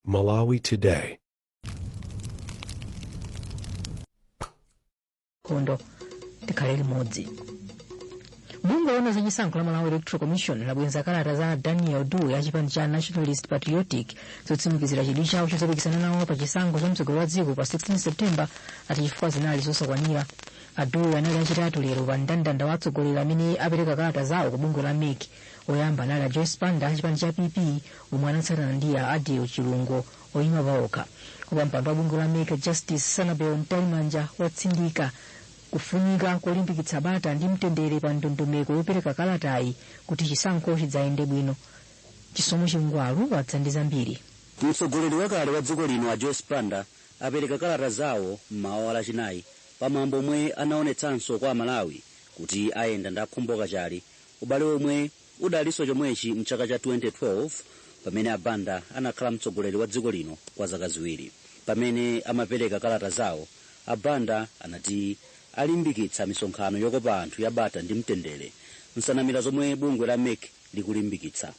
Malawi Today. Kondo tikhale limodzi. Bungwe loona za chisankho la Malawi Electoral Commission labwenza kalata za Daniel Dube a chipani cha Nationalist Patriotic zotsimikizira chidwi chawo chodzapikisana nawo pa chisankho cha mtsogoleri wa dziko pa 16 September, ati chifukwa zinali zosakwanira. A Dube anali achitatu lero pa mndandanda wa atsogoleri amene apereka kalata zawo ku bungwe la MEC. Oyamba anali a Joyce Banda a chipani cha PP, omwe anatsatana ndi a Adil Chilungo oyima paokha. Wapampando wa bungwe la MEC, Justice Sanabel Mtalimanja, watsindika kufunika kolimbikitsa bata ndi mtendere pa ndondomeko yopereka kalatayi kuti chisankho chidzayende bwino. Chisomo Chingwalu wadza ndi zambiri. Mtsogoleri wakale wa dziko lino a Joyce Banda apereka kalata zawo mmawa wa Lachinayi pamwambo omwe anaonetsanso kwa Amalawi kuti ayenda ndi Akhumbo Kachali, ubale omwe udalinso chomwechi mchaka cha 2012 pamene a Banda anakhala mtsogoleri wa dziko lino kwa zaka 2. Pamene amapereka kalata zawo, a Banda anati alimbikitsa misonkhano yokopa anthu ya bata ndi mtendere, nsanamira zomwe bungwe la MEC likulimbikitsa.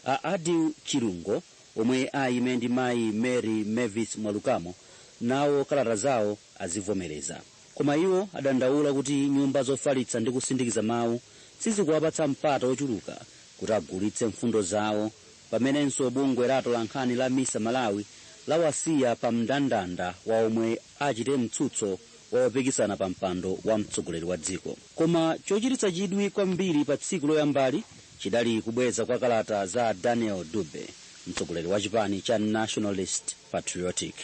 A Adil Chilungo omwe ayime ndi mayi Mary Mavis Mwalukamo nawo kalata zawo azivomereza, koma iwo adandaula kuti nyumba zofalitsa ndi kusindikiza mawu sizikuwapatsa mpata ochuluka kuti agulitse mfundo zawo, pamenenso bungwe la atolankhani la MISA Malawi lawasiya pa mndandanda wa omwe achite mtsutso wa opikisana pa mpando wa mtsogoleri wa dziko. Koma chochititsa chidwi kwambiri pa tsiku loyambali chidali kubweza kwa kalata za Daniel Dube, mtsogoleri wa chipani cha Nationalist Patriotic.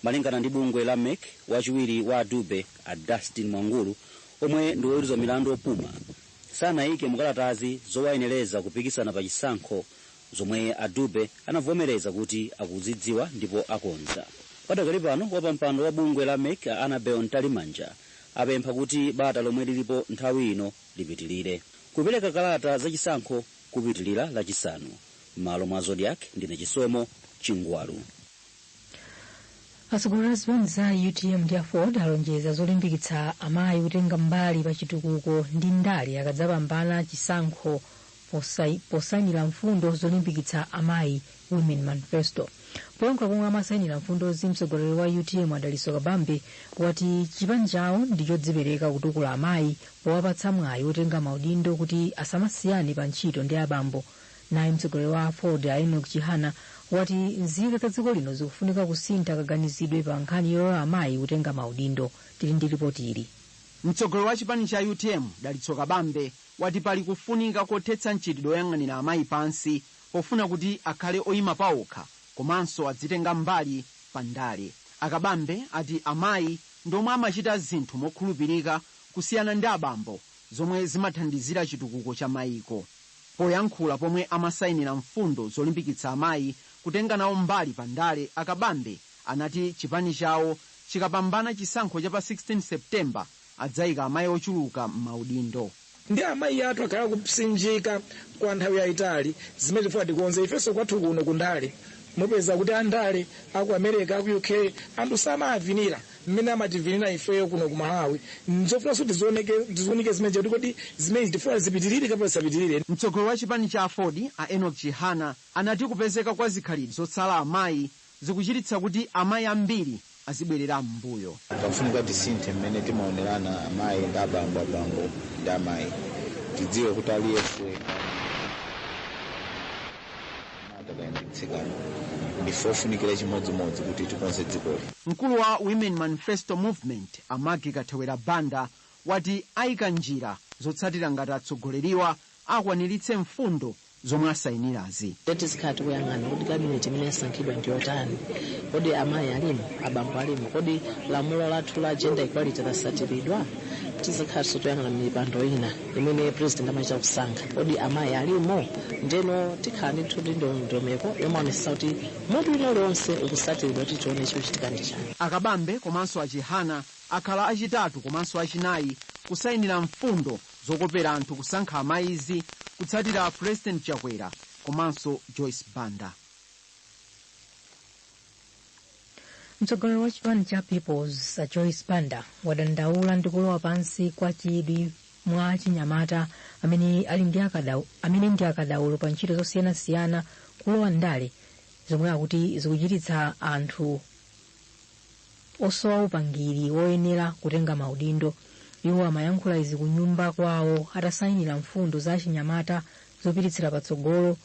Malingana ndi bungwe la MEC, wachiwiri wa Dube a Dustin Mwangulu, omwe ndi woweruza milandu opuma, sanayike mukalatazi zowayenereza kupikisana pa chisankho, zomwe a Dube anavomereza kuti akuzidziwa ndipo akonza. Padakali pano, wapampando wa bungwe la MEC a Annabel Mtalimanja apempha kuti bata lomwe lilipo nthawi ino lipitilire. Kupereka kalata zachisankho kupitilira Lachisanu. M'malo mwa Zodiak, ndine Chisomo Chingwalu. Atsogoleri a zipani za UTM ndi AFORD alonjeza zolimbikitsa amayi kutenga mbali pa chitukuko ndi ndale akadzapambana chisankho posayinira mfundo zolimbikitsa amayi, Women Manifesto. Poyankhula pomwe amasayinira mfundozi, mtsogoleri wa UTM a Dalitso Kabambe wati chipani chawo ndi chodzipereka kutukula amayi powapatsa mwayi wotenga maudindo kuti asamasiyane pa ntchito ndi abambo. Naye mtsogoleri wa AFORD a Enoch Chihana wati nzika za dziko lino zikufunika kusintha kaganizidwe pa nkhani yolola amayi kutenga maudindo. Tili ndi ripoti ili. Mtsogoleri wa chipani cha UTM Dalitso Kabambe wati pali kufunika kothetsa mchitidwe woyang'anira amayi pansi pofuna kuti akhale oyima pawokha komanso adzitenga mbali pa ndale. Akabambe ati amayi ndomwe amachita zinthu mokhulupirika kusiyana ndi abambo, zomwe zimathandizira chitukuko cha mayiko. Poyankhula pomwe amasayinira mfundo zolimbikitsa amayi kutenga nawo mbali pa ndale, Akabambe anati chipani chawo chikapambana chisankho cha pa 16 Septemba adzayika amayi ochuluka m'maudindo. Ndi amayi athu akhala kupsinjika kwa nthawi yayitali, zimene tifuna tikonze ifenso kwathu kuno kundale. Mupeza kuti andale aku America, aku UK, anthu samavinira mmene amativinira ifeyo kuno ku Malawi. Nzofunanso tizioneke zimene kuti kodi zimene tifuna zipitirire kapena zisapitirire. Mtsogoleri wa chipani cha AFORD a Enoch Chihana anati kupezeka kwa zikhalidwe zotsala amayi zikuchititsa kuti amayi ambiri azibwerera m'mbuyo. Pafunika tisinthe mmene timaonerana amayi ndi abambo, abambo ndi amayi. Tidziwe kuti aliyense mtsikana ndife ofunikira chimodzimodzi kuti tikonze dzikoli. Mkulu wa Women Manifesto Movement a Maggie Kathewera Banda wati ayika njira zotsatira ngati atsogoleriwa akwaniritse mfundo zomwe asayinirazi. Tizikhala tikuyang'ana kuti kabineti imene yasankhidwa ndi yotani. Kodi amayi alimo? Abambo alimo? Kodi lamulo lathu la gender equality lasatiridwa? Tizikhalanso toyang'ana mipando ina imene president amachita kusankha, kodi amayi alimo? Ndeno tikhala ndithu ndi ndondomeko yomaonetsetsa kuti mutu wina uliwonse ukusatiridwa kuti tione chikuchitika ndi chani. Akabambe komanso Achihana akhala achitatu komanso achinayi kusayinira mfundo zokopera anthu kusankha amayizi, kutsatira President Chakwera komanso Joyce Banda. Mtsogoleri wa chipani cha Peoples Joyce Banda wadandaula ndi kulowa pansi kwa chidwi mwa chinyamata amene ali ndi amene ndi akadaulo pa ntchito zosiyanasiyana kulowa ndale. Zomwe akuti zikuchititsa anthu osowa upangiri woyenera kutenga maudindo. Iwo amayankhula izi ku nyumba kwawo atasayinira mfundo za achinyamata zopititsira patsogolo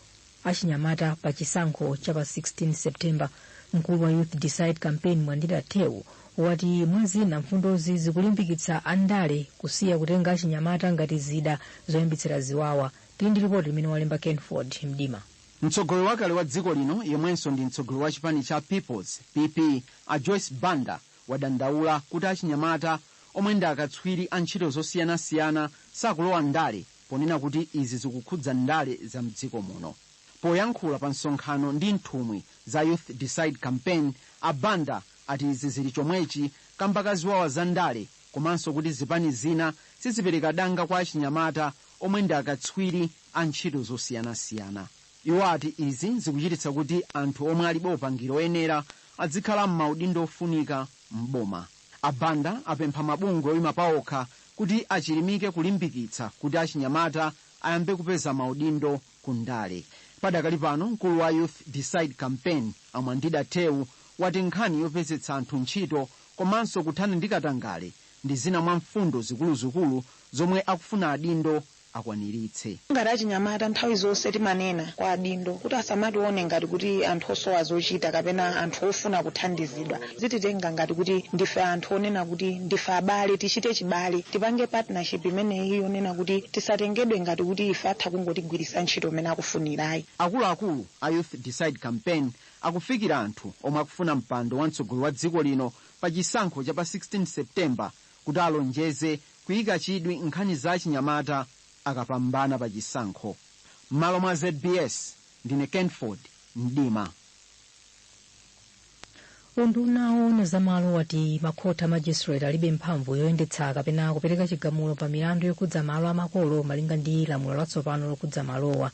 achinyamata pa chisankho cha pa 16 September. Mkulu wa Youth Decide Campaign, Mwandira Theu, wati mwazina mfundozi zikulimbikitsa andale kusiya kutenga achinyamata ngati zida zoyambitsira ziwawa. Tili ndi ripoti limene walemba Kenford Mdima. Mtsogoleri wakale wa dziko lino, yemwenso ndi mtsogoleri wa chipani cha Peoples, PP, a Joyce Banda, wadandaula kuti achinyamata omwe ndi akatswiri a ntchito zosiyanasiyana sakulowa ndale, ponena kuti izi zikukhudza ndale za mdziko muno. Poyankhula pa msonkhano ndi nthumwi za Youth Decide Campaign, a Banda ati izi zili chomwechi kamba ka ziwawa za ndale, komanso kuti zipani zina sizipereka danga kwa achinyamata omwe ndi akatswiri a ntchito zosiyanasiyana. Iwo ati izi zikuchititsa kuti anthu omwe alibe upangiri oyenera azikhala m'maudindo ofunika m'boma. Abanda apempha mabungwe oyima paokha kuti achilimike kulimbikitsa kuti achinyamata ayambe kupeza maudindo ku ndale. Padakali pano, mkulu wa Youth Decide Campaign, Amwandida Tewu, wati nkhani yopezetsa anthu ntchito komanso kuthana ndi katangale ndi zina mwa mfundo zikuluzikulu zomwe akufuna adindo akwaniritse. Ngati achinyamata, nthawi zonse timanena kwa adindo kuti asamatione ngati kuti anthu osowa zochita kapena anthu ofuna kuthandizidwa. Zititenga ngati kuti ndife anthu onena kuti ndife abale, tichite chibale, tipange partnership imeneyi yonena kuti tisatengedwe ngati kuti ife atha kungotigwiritsa ntchito imene akufunirayi. Akuluakulu a Youth Decide Campaign akufikira anthu omwe akufuna mpando wa mtsogoleri wa dziko lino pa chisankho cha pa 16 Septemba kuti alonjeze kuyika chidwi nkhani za achinyamata akapambana pa chisankho. M'malo mwa ZBS, ndine Kenford Mdima. Unduna owona zamalo wati makhoti a magistrate alibe mphamvu yoyendetsa kapena kupereka chigamulo pa milandu yokhudza malo amakolo, malinga ndi lamulo latsopano lokhudza malowa.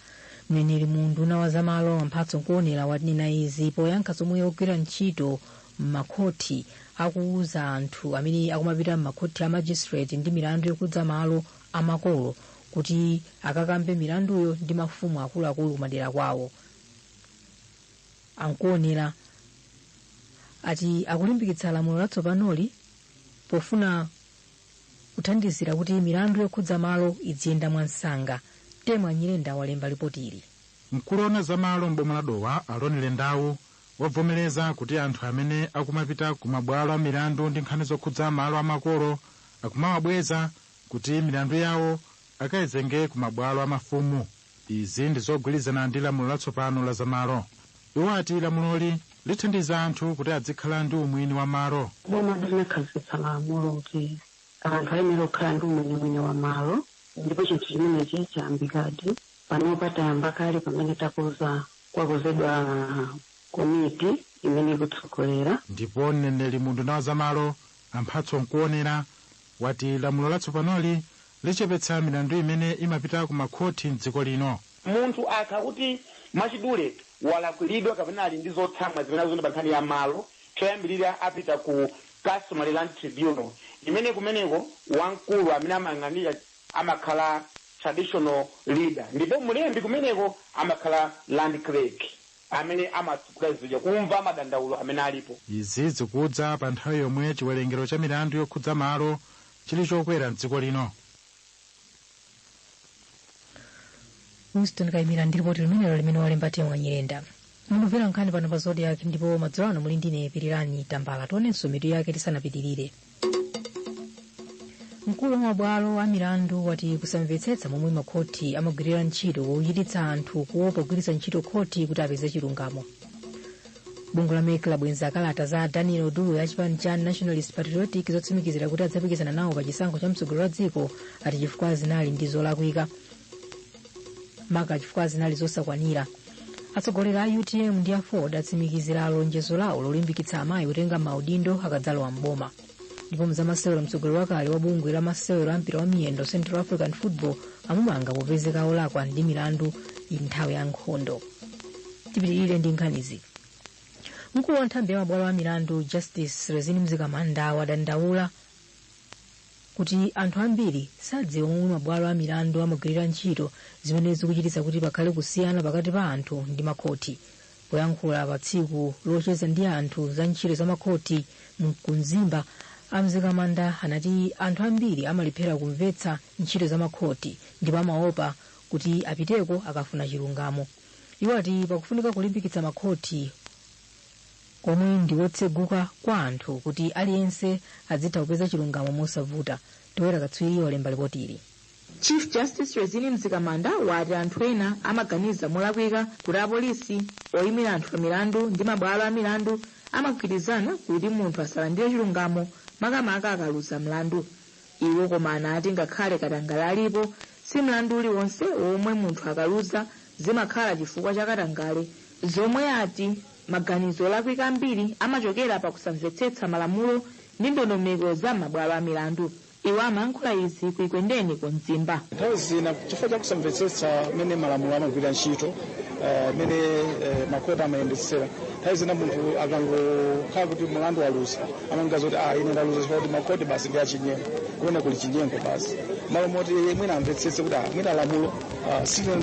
Mneneri mu unduna wa zamalo, Mphatso Nkuonera, wanena izi poyankha zomwe ogwira ntchito m'makhoti akuwuza anthu amene akumapita m'makhoti a magistrate ndi milandu yokhudza malo amakolo kuti akakambe milanduyo ndi mafumu akuluakulu kumadera kwawo. Ankuonera ati akulimbikitsa lamulo latsopanoli pofuna kuthandizira kuti milandu yokhudza malo idziyenda mwansanga. Temwa Nyirenda walemba ripoti ili. Mkulu owona zamalo m'boma la Dowa, Aloni Lendawu, wavomereza kuti anthu amene akumapita ku mabwalo a milandu ndi nkhani zokhudza malo amakolo akumawabweza kuti milandu yawo akayizenge ku mabwalo a mafumu. Izi ndi zogwirizana ndi lamulo latsopano la zamalo. Iwo ati lamuloli lithandiza anthu kuti adzikhala ndi umwini wa malo. Boma linakhazikitsa malamulo kuti anthu ayenera kukhala ndi umwinimwini wa malo, ndipo chinthu chimenechi chayambikadi. Panopa tayamba kale pamene takuza kwakozedwa komiti imene ikutsogolera. Ndipo mneneri mu unduna wa zamalo, Amphatso Nkuonera, wati lamulo latsopanoli lichepetsa milandu imene imapita ku makhoti mdziko lino. Munthu akha kuti mwachidule walakwiridwa kapena ali ndi zotsamwa zimene akuzonda pa nkhani ya malo, choyambirira apita ku Customary Land Tribunal, imene kumeneko wamkulu amene amayang'anira amakhala traditional leader, ndipo mlembi kumeneko amakhala land clerk amene amatsogolera zidya kumva madandaulo amene alipo. Izi zikudza pa nthawi yomwe chiwerengero cha milandu yokhudza malo chili chokwera mdziko lino. Winston Kayimira ndi ripoti limenelo limene walemba Temwa Nyirenda. Mukumvera nkhani pano pa Zodiak, ndipo madzulo ano muli ndine Pirirani Tambala. Tionenso mitu yake tisanapitirire. Mkulu wa mabwalo a milandu wati kusamvetsetsa momwe makhoti amagwirira ntchito kuchititsa anthu kuopa kugwiritsa ntchito khoti kuti apeze chilungamo. Bungwe la MEC labwenza kalata za Daniel Oduya achipani cha Nationalist Patriotic zotsimikizira kuti adzapikisana nawo pa chisankho cha mtsogoleri wa dziko, ati chifukwa zinali ndi zolakwika, maka chifukwa zinali zosakwanira. Atsogoleri a UTM ndi a Ford atsimikizira lonjezo lawo lolimbikitsa amayi kutenga maudindo akadzalowa mboma. Ndipo mzamasewero, mtsogoleri wakale wa bungwe la masewero a mpira wa miyendo Central African Football amumanga popezeka olakwa ndi milandu nthawi ya nkhondo. Tipitirire ndi nkhanizi. Mkulu wa nthambi ya mabwalo a milandu, Justice Rezini Mzikamanda, wadandaula kuti anthu ambiri sadziwa momwe mabwalo a milandu amagwirira ntchito, zimene zikuchititsa kuti pakhale kusiyana pakati pa anthu ndi makhoti. Poyankhula pa tsiku locheza ndi anthu za ntchito za makhoti mkumzimba, a Mzikamanda anati anthu ambiri amalephera kumvetsa ntchito za makhoti ndipo amaopa kuti apiteko akafuna chilungamo. Iwo ati pakufunika kulimbikitsa makhoti omwe ndi wotseguka kwa anthu kuti aliyense azitha kupeza chilungamo mosavuta. Toyera Katswiri walemba ripoti ili. Chief Justice Rezini Mzikamanda wati anthu ena amaganiza molakwika kuti apolisi, oyimira anthu pa milandu ndi mabwalo a milandu amagwirizana kuti munthu asalandire chilungamo, makamaka akaluza mlandu. Iwo koma anati ngakhale katangale alipo, si mlandu uliwonse womwe munthu akaluza zimakhala chifukwa cha katangale, zomwe ati maganizo olakwika ambiri amachokera pakusamvetsetsa malamulo ndi ndondomeko za mabwalo a milandu. Iwo amayankhula izi ku Ikwendeni ku Mzimba. Nthawi zina chifukwa chakusamvetsetsa mmene malamulo amagwira ntchito, mmene makhoti amayendetsera, nthawi zina munthu akangokhala kuti mulandu waluza amangaza kuti, "Ah, ine ndaluza chifukwa kuti makhoti basi ndi achinyengo, kumene kuli chinyengo basi," malo moti mwina amvetsetse kuti, ah, mwina lamulo silili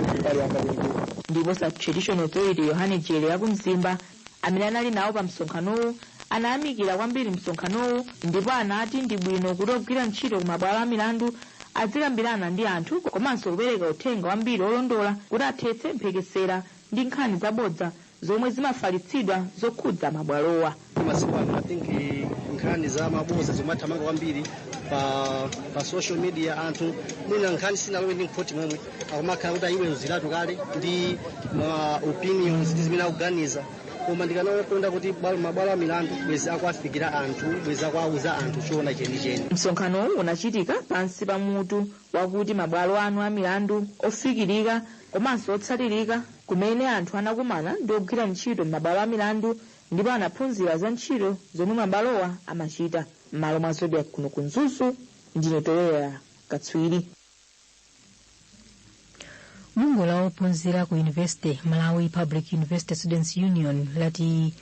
anga bwinobwino. Ndipo Traditional Authority Yohane Jere yakumzimba, amene anali nawo pa msonkhanowu, anayamikira kwambiri msonkhanowu ndipo anati ndi bwino kuti ogwira ntchito ku mabwalo a milandu azikambirana ndi anthu komanso kupereka uthenga wambiri olondola kuti athetse mphekesera ndi nkhani zabodza zomwe zimafalitsidwa zokhudza mabwalowa. Masiku ano I think nkhani za maboza zimathamanga kwambiri pa social media. Anthu mwina nkhani sinalowe ndi mkhoti momwe, akumakhala kuti ayiweruziratu kale ndi ma opinions ndi zimene akuganiza. Koma ndikanakonda kuti mabwalo a milandu bwezi akuafikira anthu, bwezi akuauza anthu choona chenicheni. Msonkhanowu unachitika pansi pa mutu wakuti mabwalo anu a milandu ofikirika komanso otsatirika, kumene anthu anakumana ndi ogwira ntchito m'mabwalo a milandu ndipo anaphunzira za ntchito zomwe mabwalowa amachita. M'malo mwa Zodiak kuno ku Mzuzu, ndine Toyera Katswiri. Bungwe la ophunzira ku university, Malawi Public University Students Union, lati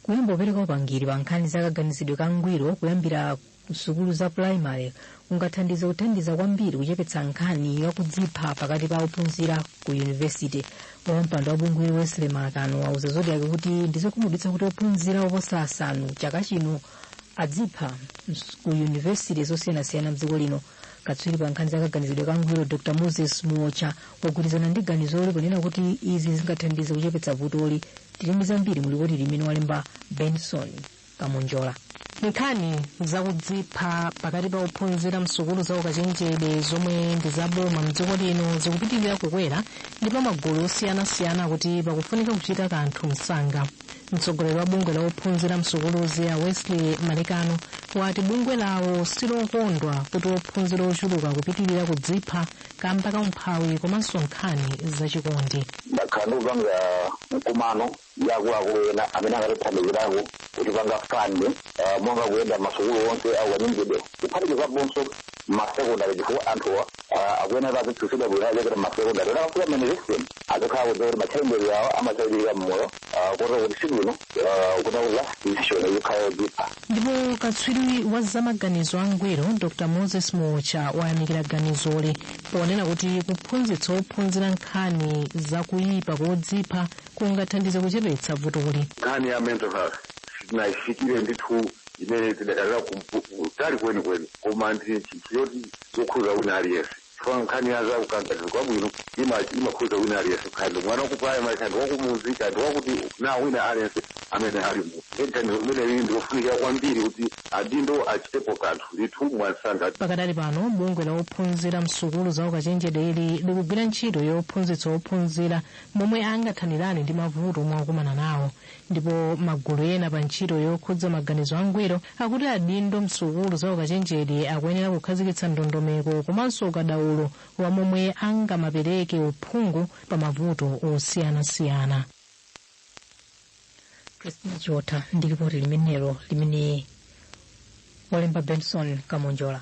kuyamba kupereka upangiri pa nkhani za kaganizidwe ka ngwiro kuyambira sukulu za primary kungathandize kuthandiza kwambiri kuchepetsa nkhani yakudzipha pakati pa ophunzira ku university. Wapampando wa bungweli Wesley Malakano wauza Zodiak kuti ndizokhumudwitsa kuti ophunzira oposa 5 chaka chino adzipha ku university zosiyanasiyana mdziko lino. Katswiri pa nkhani za kaganizidwe ka ngwiro Dr Moses Muocha wagwirizana ndi ganizoli ponena kuti izi zingathandize kuchepetsa vutoli. Tili ndi zambiri mulipoti limene walemba Benson Kamunjola. Nkhani zakudzipha pakati pa ophunzira msukulu za ukachenjede zomwe ndi zaboma mdziko lino zikupitirira kukwera, ndipo magulu osiyanasiyana kuti pakufunika kuchita kanthu msanga. Mtsogoleri wa bungwe la ophunzira msukuluzi a Wesley Malekano wati bungwe lawo silokondwa kuti ophunzira ochuluka kupitirira kudzipha kamba ka umphawi komanso nkhani zachikondi. Ndakhala ndikupanga mkumano ya akuluakulu ena amene angatithandizirako kuti panga fund, monga kuyenda masukulu onse aukachenjede kuphatikizaponso masekondari, chifukwa anthuwa akuyenera aziphunzitsidwa bwino achokera masekondari ena akafika mauniversity azikhala kudziwa kuti machallenges awo amachitika mmoyo, kotero kuti sibwino kuti last decision ikhala yodzipha. Ndipo katswiri wa zamaganizo angwiro Dr Moses Muocha wayamikira ganizoli ponena kuti kuphunzitsa ophunzira nkhani zakuyipa kodzipha kungathandize kuchepetsa vutoli. Nkhani ya mental health sitinayifikire ndithu imene tidakalira kutali kwenikweni, koma ndi chinthu choti chokhuza wina aliyense, chifukwa nkhani ya za kuganizidwe kwabwino imakhuza wina aliyense, kandi mwana waku primary, kandi wakumuzi, kandi wakuti na wina aliyense amene ali mu ganizo limene lili ndikofunikira kwambiri kuti adindo achitepo kanthu ndithu mwansanga. Pakadali pano bungwe la ophunzira msukulu za ukachenjedeli likugwira ntchito yophunzitsa ophunzira momwe angathanirane ndi mavuto omwe akukumana nawo, ndipo magulu ena pa ntchito yokhudza maganizo angwiro akuti adindo msukulu za ukachenjede akuyenera kukhazikitsa ndondomeko komanso ukadaulo wa momwe angamapereke uphungu pa mavuto osiyanasiyana. Christina Chota ndi ripoti limenelo limene walemba Benson Kamonjola.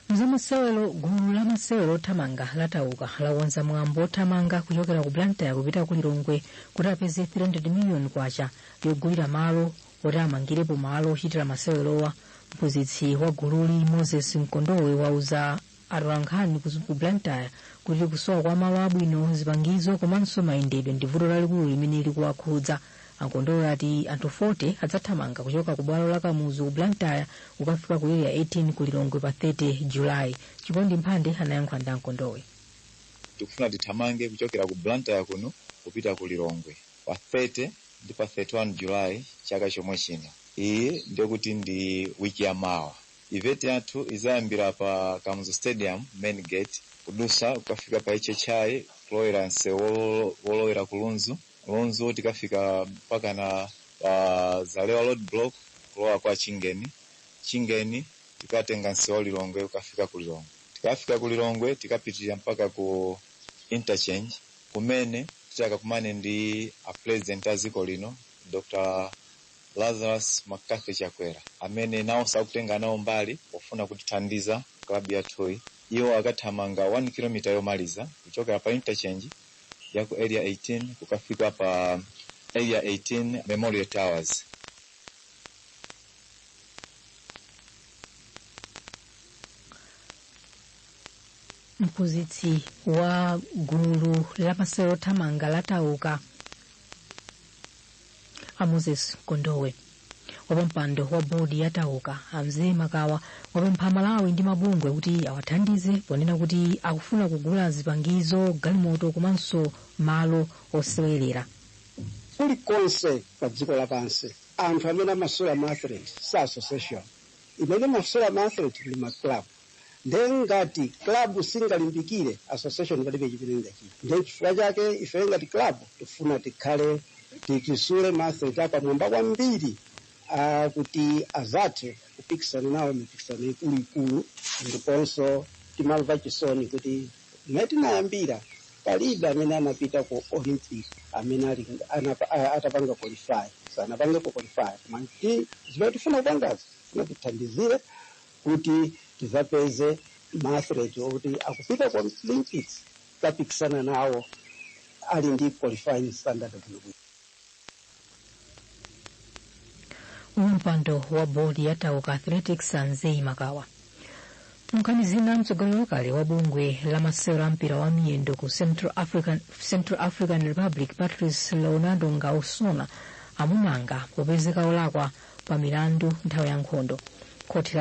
Mzamasewero, gulu la masewero othamanga latauka lakonza mwambo othamanga kuchokera ku Blantyre kupita ku Lilongwe kuti apeze 300 million kwacha yogulira malo oti amangirepo malo ochitira masewerowa. Mphunzitsi wa gululi Moses Mkondowe wauza atolankhani ku Blantyre kuti kusowa kwa malo abwino, zipangizo komanso mayendedwe ndi vuto lalikulu limene likuwakhudza. Akondowe ati anthu 40 adzathamanga kuchoka ku bwalo la Kamuzu ku Blantyre kukafika ku Area 18 ku Lilongwe pa 30 Julayi. Chikondi Mphande anayankhula ndi Ankondowe. Tikufuna tithamange kuchokera ku Blantyre kuno kupita ku Lilongwe pa 30 ndi pa 31 Julayi chaka chomwe chino. Iyi ndikuti ndi wiki ya mawa. Event yathu izayambira pa Kamuzu Stadium main gate, kudusa kukafika pa HHI, kulowera msewu wolowera ku Lunzu. Lunzu tikafika mpaka na pa Zalewa road block, kulowa kwa Chingeni. Chingeni tikatenga msewu wa Lilongwe kukafika ku Lilongwe. Tikafika ku Lilongwe tikapitirira mpaka ku interchange, kumene titakakumane ndi a president a dziko lino, Dr. Lazarus McCarthy Chakwera, amene nawo sakutenga nawo mbali pofuna kutithandiza klabu yathuyi. Iwo akathamanga 1 km yomaliza kuchokera pa interchange ya ku Area 18 kukafika pa Area 18 Memorial Towers. Mphunzitsi wa gulu la masewero othamanga latauka a Moses Kondowe, wapampando wa bodi ya Tauka Amzee Makawa, wapempha Malawi ndi mabungwe kuti awathandize ponena kuti akufuna kugula zipangizo, galimoto komanso malo osewelera. Kulikonse pa dziko lapansi anthu amene amasewera ma athlete sa association imene masewera ma athlete ndi ma club. Nde ngati club singalimbikire, association palibe chimene ingachite. Nde chifukwa chake ife ngati club tifuna tikhale titisule ma athlete apamwamba kwambiri, kuti azathe kupikisana nawo mipikisano ikuluikulu. Ndiponso timamva chisoni kuti mmene tinayambira palibe amene anapita ku Olympic amene ali atapanga qualify, sanapangepo qualify. Koma zimene tifuna kupangazi, tifuna tithandizire kuti tizapeze maathlete okuti akupita ku Olympics kapikisana nawo ali ndi qualifying standard bwinobwino. Wapampando wa bodi ya Tauka Athletics, Anzei Makawa. Nkhani zina, mtsogoleri wakale wa bungwe la masewero a mpira wa miyendo ku Central African Republic, Patrice Leonardo Ngausona, amumanga popezeka olakwa pa milandu nthawi ya nkhondo. Khoti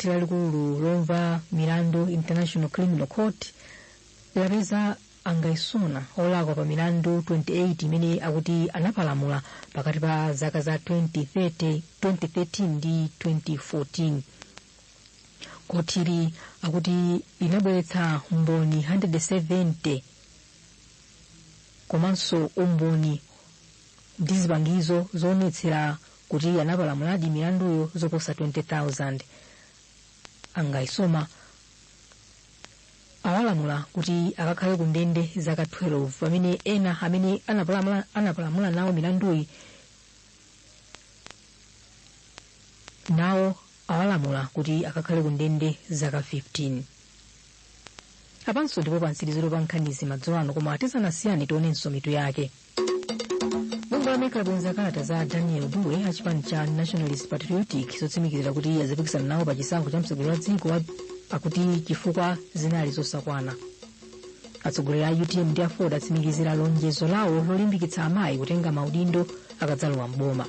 lalikulu lomva milandu, International Criminal Court, lapeza Angaisona olakwa pa milandu 28 imene akuti anapalamula pakati pa zaka za 2030, 2013 ndi 2014. Khotili akuti linabweretsa mboni 170 komanso umboni ndi zipangizo zoonetsera kuti anapalamuladi milanduyo zoposa 20,000. Angaisoma awalamula kuti akakhale ku ndende zaka 12, pamene ena amene anapalamula nawo milanduyi nawo awalamula kuti akakhale ku ndende zaka 15. Apanso ndipo pa mtsiriziro pa nkhanizi madzulo ano, koma tisanasiyane tionenso mitu yake. Bungwe la MEC labweza kalata za Daniel Due achipani cha Nationalist Patriotic zotsimikizira kuti azipikisana nawo pa chisankho cha mtsogoleri wa dziko, akuti chifukwa zinali zosakwana. Atsogoleri a UTM ndi AFORD atsimikizira lonjezo lawo lolimbikitsa amayi kutenga maudindo akadzalowa mboma.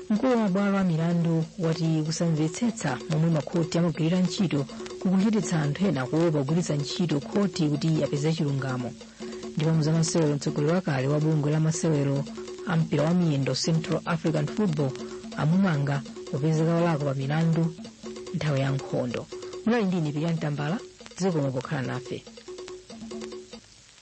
Mkulu wa mabwalo a milandu wati kusamvetsetsa momwe makhoti amagwirira ntchito kukuchititsa anthu ena kuopa kugwiritsa ntchito khoti kuti apeze chilungamo. Ndipo muzamasewero, mtsogoleri wakale wa bungwe la masewero a mpira wa miyendo Central African Football amumanga popezeka olakwa pa milandu nthawi ya nkhondo. Munali ndi ine Piriani Tambala. Zikomo pokhala nafe.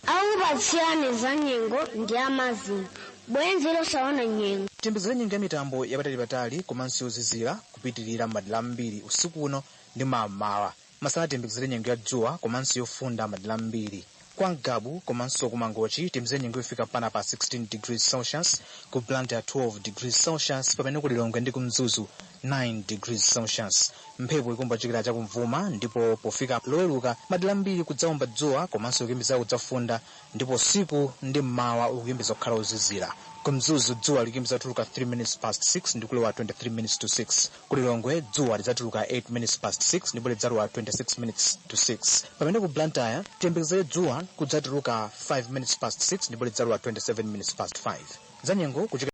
Akupatsirani za nyengo ndi amazing bwenzi losaona nyengo. Tiyembekezere nyengo ya mitambo yapatali-patali komanso yozizira kupitirira madera ambiri usiku uno ndi mammawa. Masana tiyembekezere nyengo ya dzuwa komanso yofunda madera ambiri. Kwa Ngabu komanso kumangochi tiyembekezere nyengo yofika pana pa 16 degrees Celsius, ku Blantyre 12 degrees Celsius, pamene ku Lilongwe ndi ku Mzuzu 9 degrees Celsius. Mphepo ikumba kuchokera chakumvuma, ndipo pofika Loweruka madera ambiri kudzawomba dzuwa komanso kuyembekeza kudzafunda, ndipo usiku ndi mmawa ukuyembekeza kukhala ozizira. Ku Mzuzu dzuwa lidzatuluka 3 minutes past 6 ndi kulowa 23 minutes to 6. Ku Lilongwe dzuwa lidzatuluka 8 minutes past 6 ndipo lidzalowa 26 minutes to 6, pamene ku Blantyre tiyembekezere dzuwa kudzatuluka 5 minutes past 6 ndipo lidzalowa 27 minutes past 5. Zanyengo kuchokera